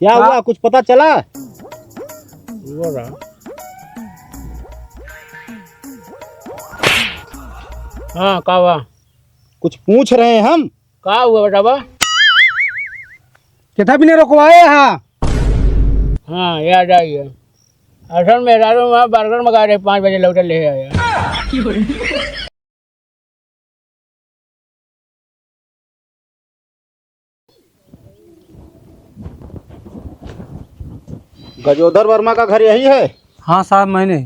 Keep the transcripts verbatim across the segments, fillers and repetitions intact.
क्या का? हुआ, कुछ पता चला? वो रहा। हाँ, का हुआ? कुछ पूछ रहे हैं हम। का हुआ बेटा बा? कितना भी नहीं रुकवाए यहाँ। हाँ, याद आई है। असल में मेहरारू वहाँ बर्गर मंगा रहे, पाँच बजे लौटे ले आया। गजोधर वर्मा का घर यही है? हाँ साहब, मैंने।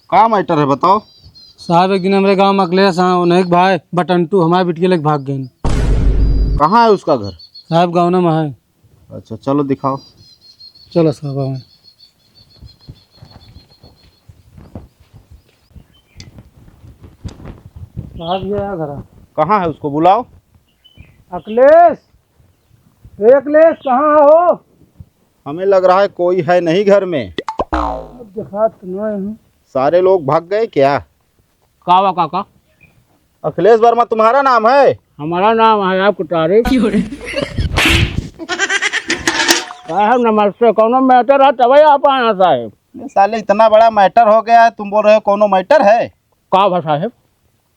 का मैटर है, बताओ। साहब, एक दिन हमरे गाँव में अखिलेश हाँ, उन्हें एक भाई बटंटू हमारे बिटिया लेके भाग गए। कहाँ है उसका घर? साहब, गाँव में है। अच्छा, चलो दिखाओ। चलो साहब, आओ। साहब, ये आ घर। कहाँ है, उसको बुलाओ। अखिलेश, ए अखिलेश, कहाँ हो? हमें लग रहा है कोई है नहीं घर में। अब दिखात तो नहीं हूँ। सारे लोग भाग गए क्या? का हुआ काका? अखिलेश वर्मा तुम्हारा नाम है? हमारा नाम है, आपको तारीफ। साहब नमस्ते, कौनो मैटर है तबे आप आए हैं साहब। ये साले इतना बड़ा मैटर हो गया है, तुम बोल रहे हो कौनो मैटर है? का हुआ साहब?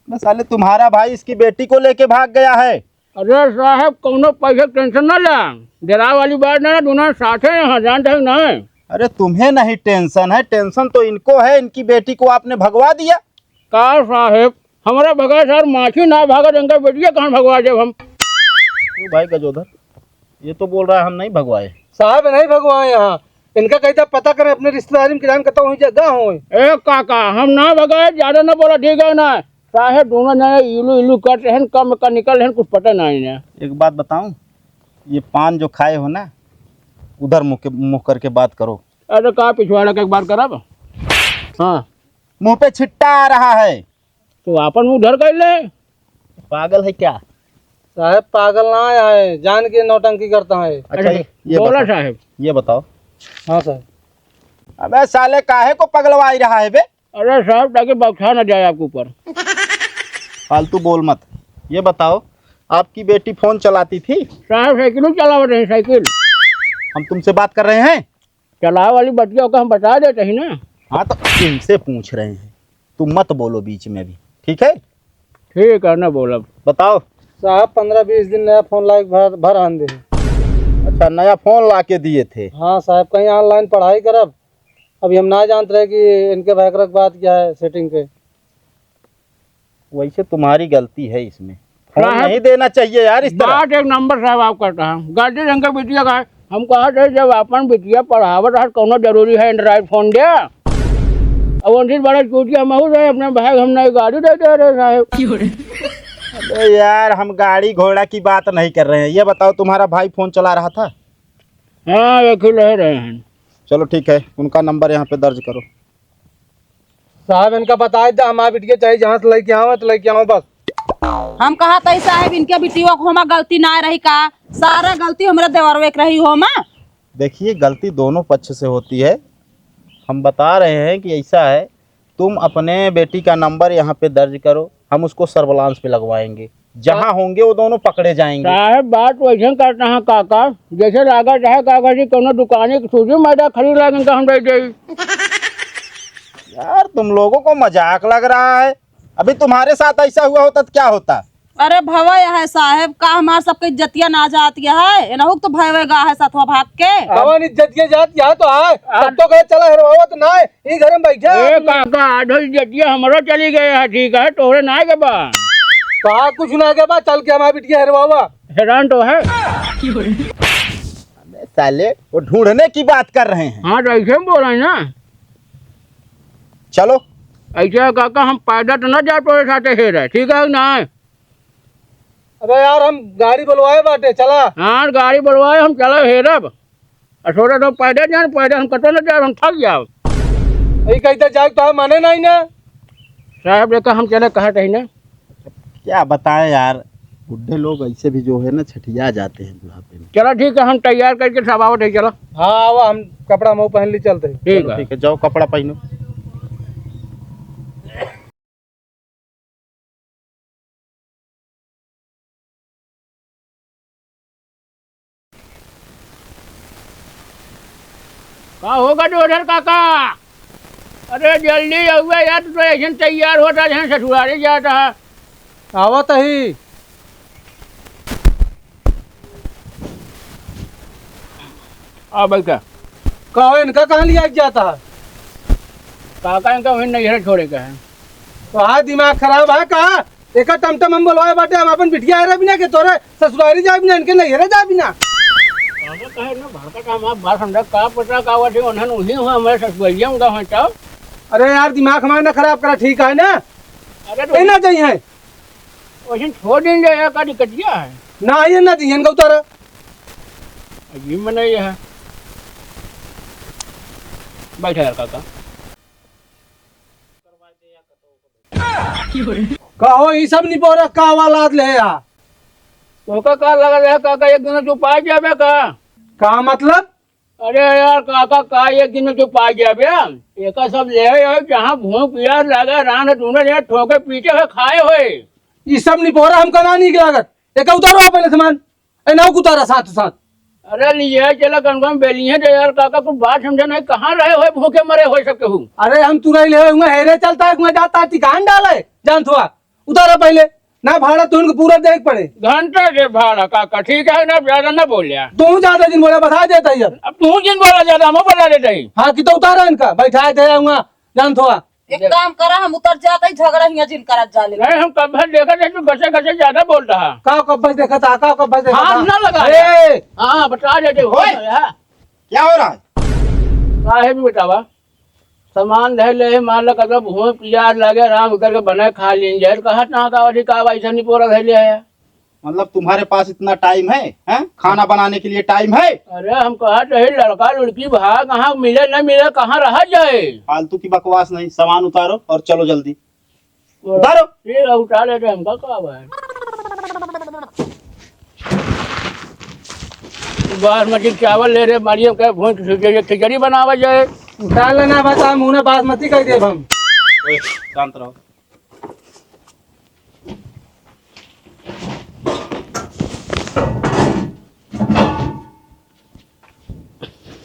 बे साले तुम्हारा भाई इसकी बेटी को लेके भाग गया है। अरे साहब, कौनो पैसे टेंशन ना ला, डरा वाली बात ना, दोनों साथे हैं, जानते हैं ना। अरे तुम्हें नहीं टेंशन है, टेंशन तो इनको है, इनकी बेटी को आपने भगवा दिया। का साहेब, हमरा बगैर सर माछी ना भागत, इनका बेटिया कहाँ भगवा देब हम? क्यों भाई गजोधर, ये तो बोल रहा है हम नहीं भगवाए। साहब नहीं भगवाए यहाँ, इनका कहीं तो पता करें अपने रिश्तेदारी में किरान कतौ हुई जगह होए। ए काका, हम ना भगाए, ज्यादा ना बोला, ठीक है ना? साहेब दोनों जने इलू इलू करत रहन, कम का निकल रहन, कुछ पता नहीं है। एक बात बताऊं, ये पान जो खाए हो ना, उधर मुंह के, मुंह करके बात करो। अरे का पिछवाड़ा के एक बार करब? हाँ। मुंह पे छिट्टा आ रहा है। तो आपन मुंह उधर कर ले। पागल है क्या? साहेब पागल ना है, जान के नौटंकी करता है। अच्छा, अच्छा, ये, ये बोला बताओ, साहेब। ये बताओ। हाँ साहेब। अबे साले काहे को पगलवाई रहा है बे? अरे साहब, ताकि बौछार न जाए आपके ऊपर। फालतू बोल मत। ये बताओ, आपकी बेटी फोन चलाती थी? साहब, साइकिल ही चलावत रही, साइकिल। हम तुमसे बात कर रहे हैं। चलावे वाली बतिया को हम बता देते ही ना। हाँ, तो इनसे पूछ रहे हैं, तुम मत बोलो बीच में भी, ठीक है? ठीक है, ना बोलब। बताओ। साहब, पन्द्रह बीस दिन नया फोन लाइक भर, भर आन दे। अच्छा, नया फोन ला के दिए थे? हाँ साहब, कहीं online पढ़ाई करब। अभी हम ना जानत रहे कि इनके भयंकर बात क्या है setting के। वैसे तुम्हारी गलती है इसमें, फोन साहब, नहीं देना चाहिए यार इस तरह। बात एक नंबर साहब आप करता है, गलती से इनके बिटिया का है। हम कहा थे जब अपन बिटिया पढ़ावत है, कौनो जरूरी है Android फोन दे? अब उनसे बड़ा चूतिया महू रहे, अपने भाई हम नई गाड़ी दे दे रहे साहब। अरे यार, हम गाड़ी घोड़ा की बात नहीं कर रहे हैं। ये बताओ, तुम्हारा भाई फोन चला रहा था? हाँ, एक ही ले रहे हैं। चलो ठीक है, उनका नंबर यहाँ पे दर्ज करो। साहब, इनका बताए दे, हमार बिटिया चाहे जहाँ से लेके आवे तो लेके आवे बस। हम कहा तई साहब, इनके बिटिया को हमार गलती ना रही का? सारा गलती हमरे देवरवे के रही हो माँ। देखिए, गलती दोनों पक्ष से होती है। हम बता रहे हैं कि ऐसा है, तुम अपने बेटी का नंबर यहाँ पे दर्ज करो, हम उसको सर्विलांस पे लगवाएंगे। जहाँ होंगे वो दोनों पकड़े जाएंगे। साहब, बात वैसे करता है काका, जैसे लागत है काका जी कोनो दुकाने की सूजी मैदा खरीद लागे तो हम दे देई। यार, तुम लोगों को मजाक लग रहा है। अभी तुम्हारे साथ ऐसा हुआ होता तो क्या होता? अरे भवा यह है साहेब, का हमार सबके इज्जतिया ना जात यह है? एनहु के तो भयवे गा है सतवा भाग के। कवन इज्जतिया जात यह तो है? अब तो कहे चला हेरवावा तो ना है, ई घर में बैठे ए हैं। काका, आधो इज्जतिया हमरो चली गए है, ठीक है, तोहरे ना के बा। कहा कुछ ना के बा, चल के हमार बिटिया हेरवावा। हैरान तो है। अबे साले, वो ढूंढने की बात कर रहे हैं। हाँ, तो ऐसे में बोल रहे हैं ना। चलो। ऐसे है काका, हम पैदल तो ना जा तोरे साथे हेरे, ठीक है कि ना? अरे यार, हम गाड़ी बुलवाए बाटे, चला। हाँ, गाड़ी बुलवाए, हम चला हेरब। आ छोरे तो पैदल जान, पैदल हम कतो न जाब, हम थक जाब। ई कहते जाए तो माने नहीं ना। साहब, देखा हम चले कहा कहीं ना। क्या बताएं यार, बुढ़े लोग ऐसे भी जो है ना, छठिया जाते हैं बुढ़ापे में। चला ठीक है, हम तैयार करके सब आवत है, चला। हाँ, आवा, हम कपड़ा मऊ पहन ली, चलते हैं। ठीक चलो है। ठीक है, जाओ कपड़ा पहनो। का होगा डोडर काका? अरे जल्दी आउए यार, तू तो ऐसे तैयार होता जैसे ससुरारी जाता है। आवत ही। आ बैठा। का हो, इनका कहाँ लिया जाता है? काका इनका वहीं नैहरे छोड़े का है। तो हाँ, दिमाग खराब है का? एका टमटम हम बोलवाए बाटे, हम अपन बिटिया हेरे बिना के तोरे ससुरारी जाए बिना, इनके नैहरे जाए बिना। काका कहे ना, भड़का काम आप बात समझा, का पता का बाटे, उन्हें उही हुआ, हमारे ससुरारिया उनका होता। अरे यार, दिमाग हमारा ना खराब करा, ठीक है ना? अरे तो ए ना जाई है। वैसे छोड़ दिन जाए, का दिक्कत क्या है? ना, ये ना जाइए, इनका उतारा। अजीब मने ये है। बैठा यार काका। कहो, ई सब निपोरा का वाला ले आ? तोका का लगा रहे काका, एक दिन तू पा जाबे का? का मतलब? अरे यार काका, का एक दिन में तू पा जाबे? एका सब ले आए, जहाँ भूख प्यास लगे, रान दूनो जने ठोके पीटे हुए खाए होए। ई सब निपोरा हमका ना नीक लागत। एका उतारो आप पहले सामान। ए, नाव उतारा साथ साथ। अरे लिए चला कम कम बेलिए दे यार काका, कुछ बात समझे नहीं, कहाँ रहे होए भूखे मरे होए सब केहू। अरे हम तुरई ले हुए हेरे चलता है, मैं जाता ठिकान डाले, जान थुआ। उतारा पहले, ना भाड़ा तो उनको पूरा देख पड़े। घंटा के भाड़ा काका, ठीक है ना, ज्यादा ना बोल यार। तू ज्यादा दिन बोला, बता देता ही अब। अब तू जिन बोला ज्यादा, हम बता देते ही। हाँ, कि तो उतारा इनका, बैठा दे हुआ, जान थोड़ा। एक काम करा, हम उतर जाते ही, झगड़ा हियाँ जिन करत जाले। नहीं, हम कब भर देखा थे, तू घसे घसे ज्यादा बोल रहा। का कब भर देखा था, का कब भर देखा हाथ था? ना लगा। ए! हाँ, बता देते हो ओए! यार। क्या हो रहा है? काहे भी बतावा? सामान धर ले, मान लो, कतौ भूख प्यास लगे, आराम करके बना खा लीन जाए। कहत ना का अधिकार ऐसा नहीं पूरा धर ले है। मतलब, तुम्हारे पास इतना टाइम है, हैं? खाना बनाने के लिए टाइम है? अरे, हम कहत रहे, लड़का लड़की भा कहाँ मिले न मिले, कहाँ रहा जाए? फालतू की बकवास नहीं, सामान उतारो और चलो जल्दी। उतारो। ये उठा ले रे, हमका का बा? बासमती चावल ले रे, मारियम के भूंज के खिचड़ी, खिचड़ी बनावा जाए। उतार लेना बता, मुंह में बासमती कह देब हम। ओए, शांत रहो।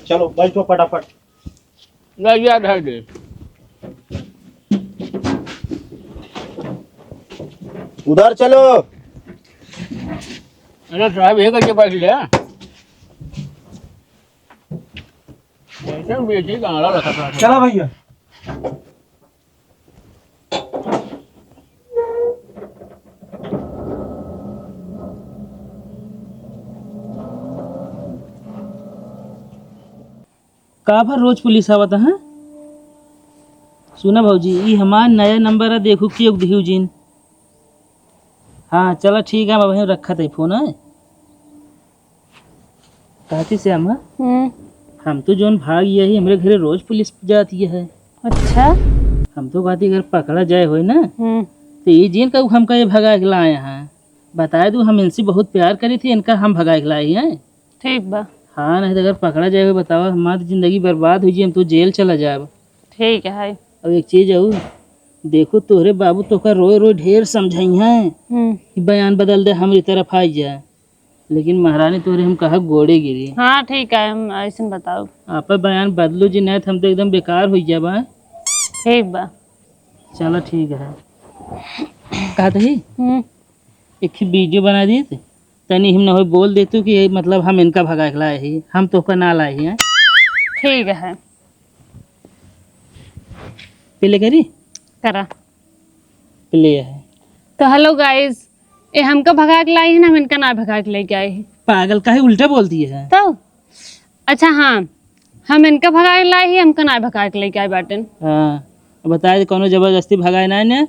चलो, बैठो फटाफट। ले जा, धर दे। उधर चलो। अरे साहब, ये करके बैठ ले। ऐसे बेटी का आला रखा था। चला भैया। का भा रोज पुलिस आवत है? सुना भौजी, ई हमार नया नंबर है, देखू के दिहू जिन। हाँ, चला ठीक है, हम अबहीं रखत है फोन, है? कहती श्यामा, हम्म। हम तो जौन भाग गया ही, हमरे घरे रोज पुलिस जाती है। अच्छा। हम तो कहती अगर पकड़ा जाए होए ना, हम्म। तो ये जिन का हमका ये भगा के लाए हैं। बताए दू, हम इनसे बहुत प्यार करी थी, इनका हम भगा के लाए हैं। ठीक बा। हाँ, नहीं तो अगर पकड़ा जाए, बतावा, हमारी जिंदगी बर्बाद हो जाए, हम तो जेल चला जाब। ठीक है। अब एक चीज और, देखो, तोहरे बाबू तोहका रोए रोए ढेर समझाई हैं हम्म। कि बयान बदल दे, हमरी तरफ आई जाए, लेकिन महारानी तोहरे हम कहा गोड़े गिरी। हाँ, ठीक है, हम ऐसे बताओ। आप बयान बदलो जी, नहीं तो हम तो एकदम बेकार हो जाबा। ठीक बा। चलो, ठीक है। कहत ही, हम्म। एक ही वीडियो बना दी, तनी हम न हो बोल देतू कि मतलब हम इनका भगा के लाए ही, हम तोहका ना लाए ही, हैं? ठीक है। प्ले करी? करा। प्ले है। तो हेलो गाइस, ये हमका भगा के लाई है ना, हम इनका ना भगा के लेके आए हैं। पागल, काहे उल्टा बोलती है? तो अच्छा, हाँ, हम इनका भगा के लाई ही, हमका ना भगा के लेके आए बाटन। हाँ, बताए दे, कौनो जबरदस्ती भगाए ना ने।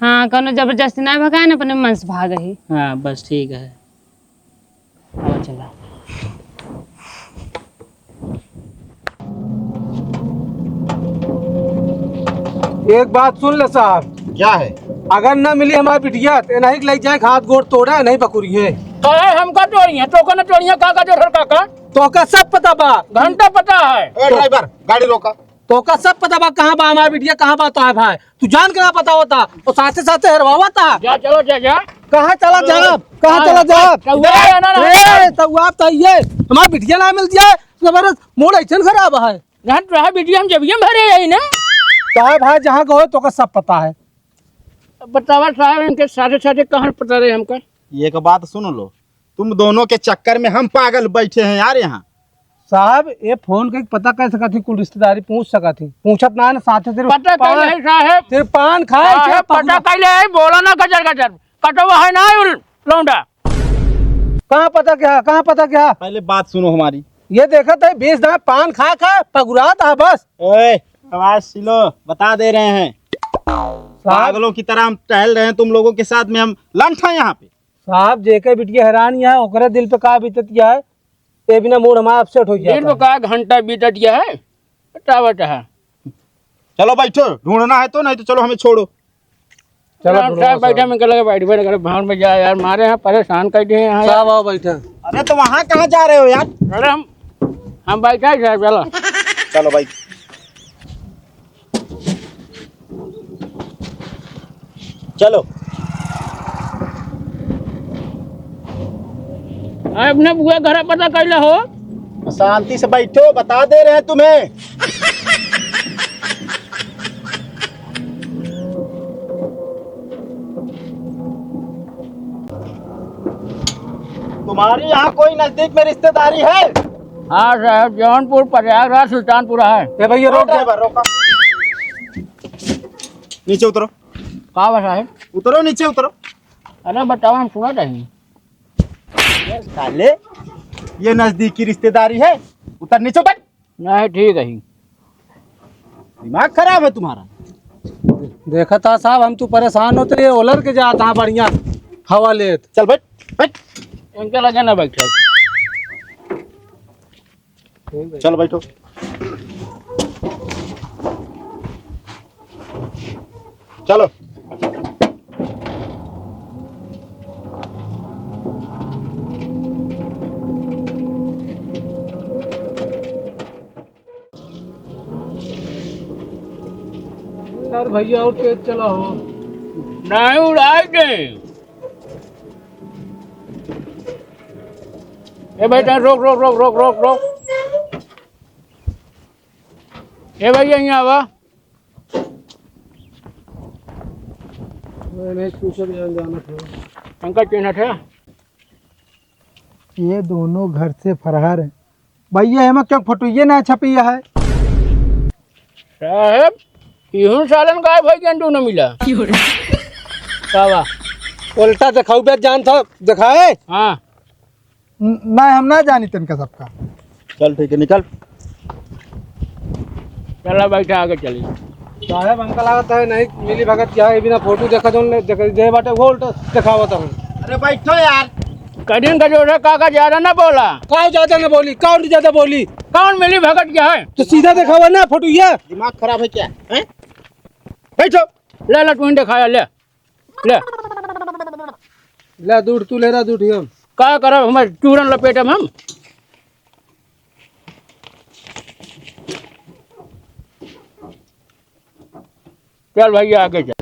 हाँ, कौनो जबरदस्ती ना भगाए ना, अपने मन से भाग ही। हाँ, बस ठीक है। आवा चला। एक बात सुन ले साहब। क्या है? अगर ना मिली हमारी बिटिया, तो नहीं ले जाए, हाथ गोड़ तोड़ा, नहीं पकड़ी है। काहे हमका तोड़ी है? तोका ना तोड़ी है, का का जोर काका? तोका सब पता बा। घंटा पता है। ए ड्राइवर, गाड़ी रोका। तोका सब पता बा, कहाँ बा हमारी बिटिया, कहाँ बा तोहार भाई। तू जान के ना पता होता, और साथे साथे हरवावा था। जा, चलो, जा, जा। कहाँ चला जाब? कहाँ हाँ, चला जाब? तो वो है ना, ना। ए, तो वो आप तो ये, हमारी बिटिया ना मिल जाए, जबरदस्त, मूड ऐसन खराब है। जहाँ तो है बिटिया, हम जब ये भरे आई ना। तो है भाई, जहाँ गए तो का सब पता है। अब बतावा साहब, इनके साथे साथे कहाँ पता रहे हमका? ये एक बात सुन लो, तुम दोनों के चक्कर में हम पागल बैठे हैं यार यहाँ। साहब, ये फोन के पता कर सकत ही, कुल रिश्तेदारी पूछ सकत ही, पूछत ना है ना, साथे सिर्फ पता पान, कर ले साहब। सिर्फ पान खाए साहब, के पता पगला। कर ले, बोला ना गजर गजर, कटवा है ना उल लौंडा। कहाँ पता क्या, कहाँ पता क्या? पहले बात सुनो हमारी। ये देखत है, बीस दांत पान खा खा पगुरात है बस। ओए, आवाज सिलो, बता दे रहे हैं। साहब। पागलों की तरह हम टहल रहे हैं तुम लोगों के साथ में, हम लंठ हैं यहाँ पे। साहब, जेके बिटिया हैरान यहाँ, ओकरे दिल पे का बीतत गया है, ये बिना मूड हमारा अपसेट हो गया दिन था। को का घंटा बीतत गया है, बतावत है। चलो बैठो, ढूंढना है तो, नहीं तो चलो हमें छोड़ो। चलो, राम ढूंढो साहब, साहब। बैठे में गलत बैठ, बैठ, बैठ, भाड़ में जा यार, मारे हैं, परेशान कर दिए हैं यहाँ यार। साहब, आओ बैठे। अरे तो वहाँ कहाँ जा रहे हो यार? अरे हम, हम बैठे हैं साहब, चलो। चलो भाई। चलो। अरे अपने बुआ घर पता कैला हो? शांति से बैठो, बता दे रहे हैं तुम्हें। तुम्हारी यहाँ कोई नजदीक में रिश्तेदारी है? हाँ साहब, जौनपुर, प्रयागराज, सुल्तानपुर है। ए भैया, रोक दे। ड्राइवर, रोका। नीचे उतरो। का बा साहब? उतरो, नीचे उतरो। अरे बताओ, हम सुनत हई। ये साले, ये नजदीकी रिश्तेदारी है? उतर, नीचे उतर। नहीं, ठीक है। दिमाग खराब है तुम्हारा। देखा था साहब, हम तो परेशान होते, ये ओलर के जाता है बढ़िया हवा लेत। चल बैठ, बैठ। इनके लगे ना बैठे। चलो बैठो। चलो। यार भैया, और तेज चला हो। नहीं उड़ाई दे। ए भाई, तैं रोक, रोक, रोक। ए भाई, यहीं आवा। नहीं, नहीं, पूछो, जान जाना था। हमका चिन्हत है? ये दोनों घर से फरार हैं। भैया, एमा क्यों फोटो ये ना छपी है? साहब, इहूँ सालन गायब होइ गए, दोनों मिला। का बा? उल्टा देखाऊ बे, जान था, देखाए? हाँ। न-, नहीं, हम ना जानी तनका सबका। चल ठीक है, निकल। चला बैठा, आगे चली। साहब, हमका लागत है नहीं मिली भगत क्या है, बिना फोटो देखा जोन ले, देख, जे बाटे वो उल्टा देखावत हन। अरे बैठो यार। कठिन का जो है, काका ज्यादा ना बोला। का ज्यादा ना बोली? कौन ज्यादा बोली? कौन मिली भगत क्या है? तो सीधा देखावा ना फोटो ये। दिमाग खराब है क्या? हैं? बैठो। ले, ले, तू ही दिखाया, ले। ले। ले दूध, तू ले रहा दूध, हम। का करब, हमार चूरन लपेटब हम। चल भैया, आगे चल।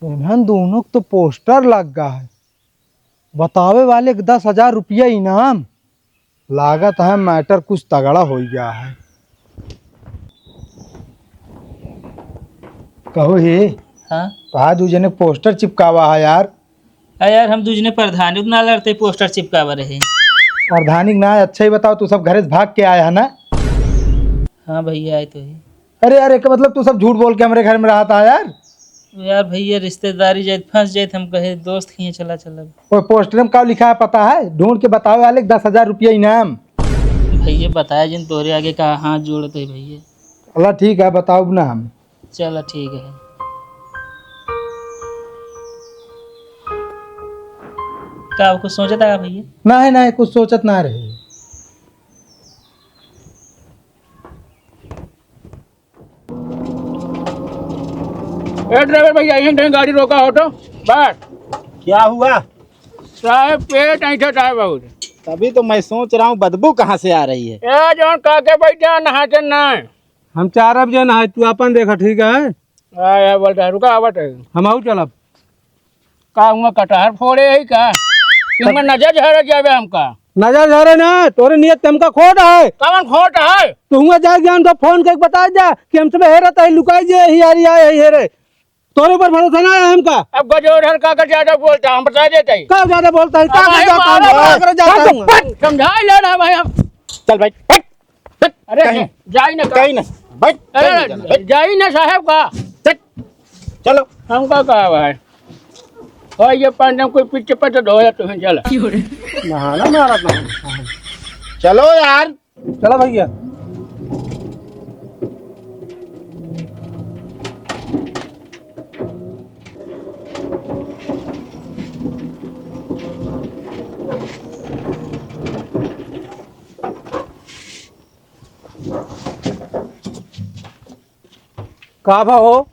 इन्हन दोनों के तो पोस्टर लग गा है, बतावे वाले के दस हजार रुपया इनाम। लागत है मैटर कुछ तगड़ा होइ गया है। कहो हे, हाँ? तो आज दू जने पोस्टर चिपकावा है यार। अरे यार, हम दू जने प्रधानी ना लड़ते पोस्टर चिपकावा रहे। प्रधानी ना, अच्छा ही बताओ, तू सब घरे से भाग के आया है ना? हाँ भैया, आए तो ही। अरे यार, एक मतलब तू सब झूठ बोल के हमरे घर में रहत है यार। यार भैया, रिश्तेदारी जाइत फंस जाइत, हम कहे दोस्त खिए चला चला। वो पोस्टर में का लिखा है पता है? ढूंढ के बतावे वाले के दस हजार रुपया इनाम। भैया बताया जिन, तोरे आगे का हाथ जोड़त है भैया। चला ठीक है, बताओ ना हम। चला ठीक है। का कुछ सोचत है भैया? नहीं, नहीं, कुछ सोचत ना रहे। ए ड्राइवर भैया, यहीं कहीं गाड़ी रोका हो तो। बस। क्या हुआ? साहब, पेट ऐंठत है बहुत। तभी तो मैं सोच रहा हूँ, बदबू कहाँ से आ रही है। ए, जौन काके बैठे हैं, नहाते ना। हम चार बजे नहाए, तू अपन देखा, ठीक है? आया, बोलता है, रुका, आवत है। हम आऊ चलब। का हुआ, कटहर फोड़े है का? तुम नजर झरे जावे हमका। नजर झरे ना, तोरे नियत हमका खोट है। कौन खोट है? तू हुआ जाए ज्ञान तो फोन करके बता जा कि हम सब हेरत है, लुकाई जे ही यारी आए है हेरे। तोरे ऊपर भरोसा ना है हमका। अब गजोधर काका ज्यादा बोलता, हम बता देते हैं। का ज्यादा बोलता है? का अब भाई, जाता मारा है? बाप का जाता रे, हूँ? समझा ही लेना भाई हम। चल भाई, बैठ। अरे, कहीं। जाई ना का? कहीं ना। बैठ, अरे, कहीं ना जाना, बैठ। जाई ना साहब का। चल, चलो। हमका का भाई? भाई, ये पानी में कोई पीछे पड़ तो धोया तुम्हें, चल। नहाना मारा था। चलो यार। चलो भैया। का भा हो?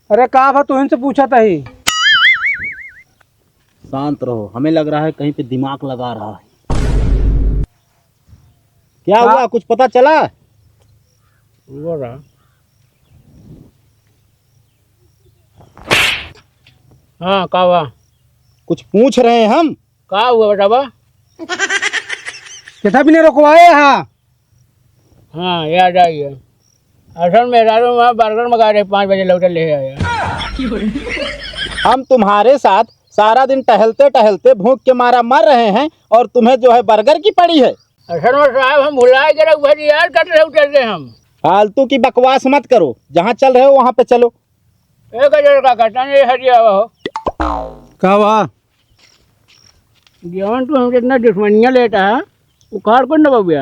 अरे का भा, तुहिन से पूछत ही। शांत रहो, हमें लग रहा है कहीं पे दिमाग लगा रहा है। क्या का? हुआ, कुछ पता चला? हुआ ना। हाँ, का हुआ? कुछ पूछ रहे हैं हम। का हुआ बेटा बा? केथा भी नहीं रोकवाए हा। हाँ, याद आई है। असल में रात में वहाँ बर्गर मंगा रहे, पाँच बजे लौटे ले आए। हम तुम्हारे साथ सारा दिन टहलते टहलते भूख के मारा मर रहे हैं और तुम्हें जो है बर्गर की पड़ी है। असल में साहब हम भुला के रख भरी यार, कट रहे उतर के हम। फालतू की बकवास मत करो, जहाँ चल रहे हो वहाँ पे चलो। एक हजार का कटन ये हरिया हो। का हुआ? जवन तू हमसे इतना दुश्मनिया लेता है, उखाड़ को न बबुआ।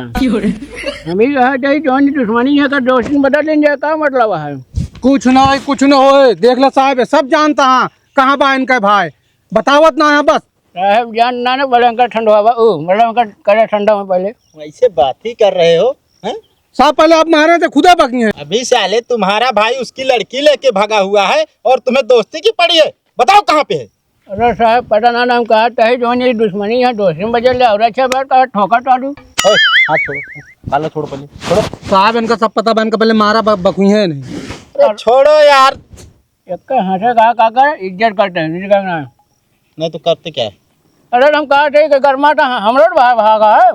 हम ही कहा जाई, जवन दुश्मनी है, का दोस्ती में बदल लेंगे, का मतलब है? कुछ ना होए, कुछ ना होए। देख ले साहब, ये सब जानता है, कहाँ बा इनका भाई, बतावत ना है बस। साहब जान ना, ना बड़ा अंकल ठंडवा बा, ओ, बड़ा अंकल करे ठंडा में पहले। वैसे बात ही कर रहे हो, हैं? साहब पहले आप मारे थे, खुदा बकी हैं। अभी साले तुम्हारा भाई उसकी लड़की लेके भागा हुआ है और तुम्हें दोस्ती की पड़ी है, बताओ कहाँ पे है? अरे साहब, पता ना नाम कहा, चाहे जौन ये दुश्मनी है, दोस्ती में बदल ले, और अच्छा बात कहा, ठोका चालू। ओए, हाथ छोड़ो, काला छोड़ो पहले, छोड़ो। साहब, इनका सब पता बा, इनका पहले मारा ब-, बकुई है नहीं। अरे छोड़ो यार। एक हंसे कहा, का करे, इज्जत करते हैं, इज्जत करना है। नहीं तो करते क्या है? अरे हम कहा थे कि गरमा तो हमरो तो भाई भागा है।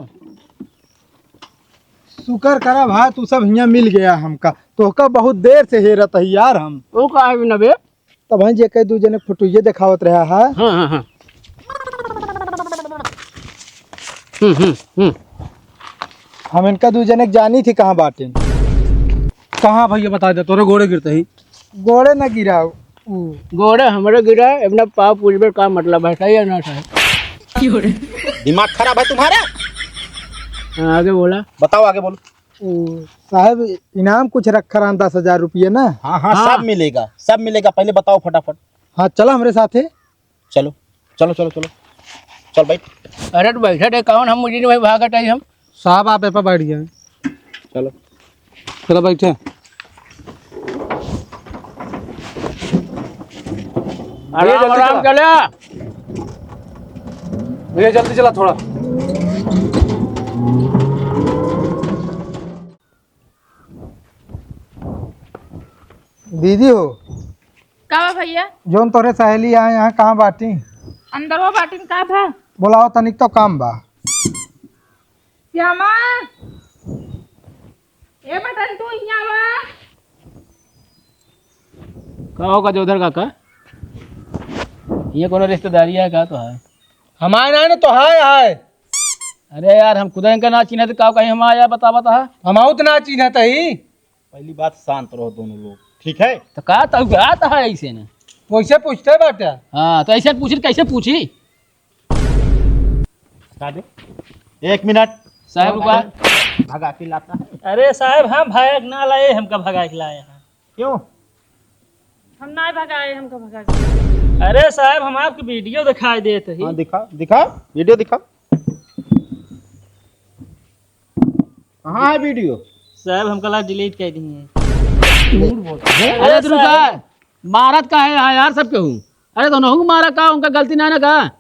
शुक्र करा भाई, तू सब हियाँ मिल गया हमका, तोहका बहुत देर से हेरत है यार हम। वो कहा भी ना बे। तब भाई जे कई दू जने फोटो ये देखावत रहा है। हाँ, हाँ, हाँ। हम्म, हम्म, हम्म। हम इनका दू जने के जानी थी कहाँ बाटे। कहाँ भैया बता दे, तोरे गोड़े गिरते ही। गोड़े न गिरा ऊ। गोड़े हमरे गिरा, अपना पाँव पूजबे का मतलब है, सही है ना सही? दिमाग खराब है तुम्हारा? हाँ, आगे बोला। बताओ, आगे बोलो। ओ, साहब, इनाम कुछ रखा रहा दस हजार रुपये ना? हाँ, हाँ, हाँ। सब मिलेगा, सब मिलेगा। पहले बताओ फटाफट। हाँ, चला हमरे साथे। चलो, चलो, चलो, चलो। चल बैठ। अरे तो बैठा रे, कौन हम मुझे नहीं भागत आई हम। साहब, आप ए पर बैठ जाए। चलो। चलो बैठे। आराम, भैया, जल्दी आराम चला। चला। भैया, जल्दी चला थोड़ा। दीदी हो। का बा भैया? जौन तोरे सहेली आए यहाँ कहाँ बाटी? अंदरवा बाटिन, का भा? बोलाओ तनिक तो काम बा। श्यामा, ए बटन तू यहाँ आवा। का हो गजोधर काका? ये कोनो रिश्तेदारी है का तो है? हमारे ना, ना तो है, है। अरे यार, हम खुदा इनका ना चिन्हत, का कहीं हम आया, बता, बता। हम आउत ना चिन्हत ही। पहली बात, शांत रहो दोनों लोग, ठीक है? तो का तो बात है ऐसे ने? वैसे पूछते बाटे। हाँ, तो ऐसे पूछी, कैसे पूछी? हटा दे। एक मिनट। साहब, रुका। भगा के लाता है। अरे साहब, हम भगा के ना लाए, हमका भगा के लाए हैं। क्यों? हम ना भगाए, हमका भगा के। अरे साहब, हम आपके वीडियो दिखाई देत ही। हाँ, दिखा, दिखा, वीडियो दिखा। कहाँ है वीडियो? साहब, हमका ला डिलीट कर दिए हैं। झूठ बोल। अरे अरे तो रुका, साहब। मारत का है यहाँ यार सब केहू? अरे तो नहू मारा का, उनका गलती ना ना का?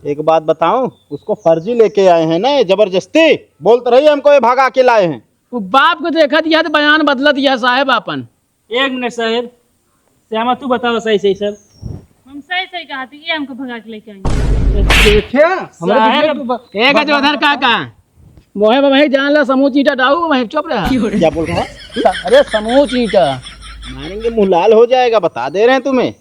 एक बात बताऊं, उसको फर्जी लेके आए हैं ना, जबरदस्ती। बोलते रहिए हमको ये भगा के लाए हैं। वो बाप को देखा दिया तो बयान बदला दिया साहेब आपन। एक मिनट साहेब, श्यामा तू बताओ सही सही सब। हम सही सही कहा थी, ये हमको भगा के लेके आई। देखे, हमरे साहेब। पीछे तो ब-, ए गजोधर काका, मोहे में वही जान ला, समूह चीटा डाऊ, वही चुप रहा। क्या बोल रहा है? अरे समूह चीटा। मारेंगे, मुंह लाल हो जाएगा, बता दे रहे हैं तुम्हें।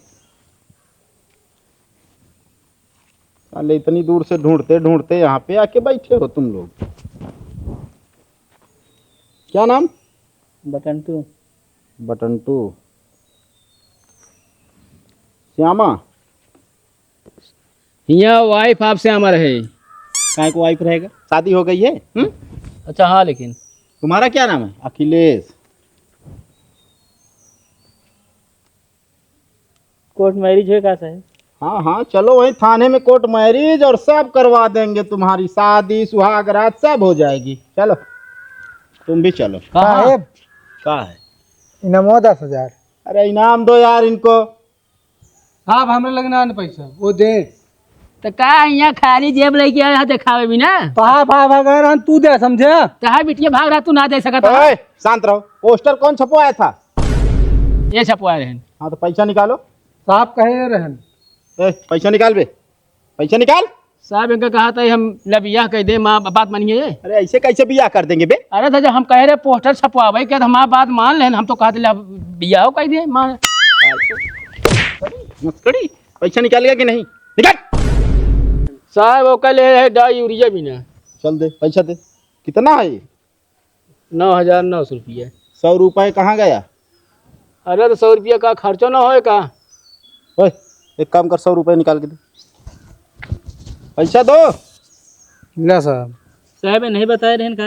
साले इतनी दूर से ढूंढते ढूंढते यहाँ पे आके बैठे हो तुम लोग। क्या नाम? बटंटू। बटंटू। श्यामा। हियाँ वाइफ आपसे अमर है। काय को वाइफ रहेगा? शादी हो गई है? हम्म? अच्छा, हाँ, लेकिन तुम्हारा क्या नाम है? अखिलेश। कोर्ट मैरिज होए का साहेब? हाँ, हाँ, चलो वहीं थाने में कोर्ट मैरिज और सब करवा देंगे, तुम्हारी शादी, सुहाग रात सब हो जाएगी। चलो, तुम भी चलो। कहाँ? साहेब, का है? इनामो दस हजार। अरे, इनाम दो यार इनको। साहब, हमरे लगे ना आने पैसा, वो दे। तो का यहाँ खाली जेब लेके आया है देखावे भी ना? कहाँ भाग, भाग रहा तू दे, समझे? कहाँ बिटिया भाग रहा तू ना दे सकत है? ओए, शांत रहो। पोस्टर कौन छपवाया था? ये छपवाए रहन। हाँ, तो पैसा निकालो। साहब कहे रहन। ए, पैसा निकाल बे, पैसा निकाल। साहब, इनका कहा था हम ना बियाह कर दे, माँ बात मानिए। अरे, ऐसे कैसे बियाह कर देंगे बे? अरे दादा, हम कहे रहे पोस्टर छपवावे के, हमार बात मान लेन, हम तो कहते ले बियाह कर दे, मान। मस्करी, पैसा निकालेगा कि नहीं? निकाल। साहब, वो कल है डाई यूरिया भी ना। चल दे, पैसा दे। कितना है ये? नौ हजार नौ सौ रुपया। सौ रुपये कहाँ गया? अरे, तो सौ रुपया का खर्चो ना होए का? ओए, एक काम कर, सौ रुपये निकाल के दे। पैसा दो। ला साहब। साहब, ये नहीं बताए रहन का?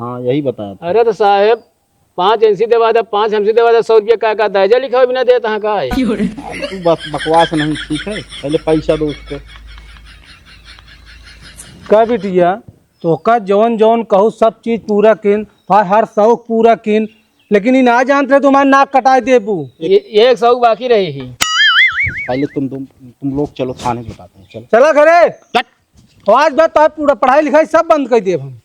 हाँ, यही बताया था। अरे, तो साहब, पाँच इनसे देवा दे, पाँच हमसे देवा दे, सौ रुपया का, का दहेजा लिखा हुआ बिना देता हाँ का है? तू बस बकवास नहीं, ठीक है? पहले पैसा दो उसको। का बिटिया, तोहका जौन जौन कहू सब चीज पूरा किन, तोहार हर शौक पूरा किन, लेकिन ई ना जानत रहे तुम्हार नाक कटाए देबू। ये, ये एक शौक बाकी रही ही। पहले तुम, तुम, तुम लोग चलो थाने बताते हैं, चलो। चला घरे। हट। तो आज बाद तोहार पूरा पढ़ाई लिखाई सब बंद कर देब हम।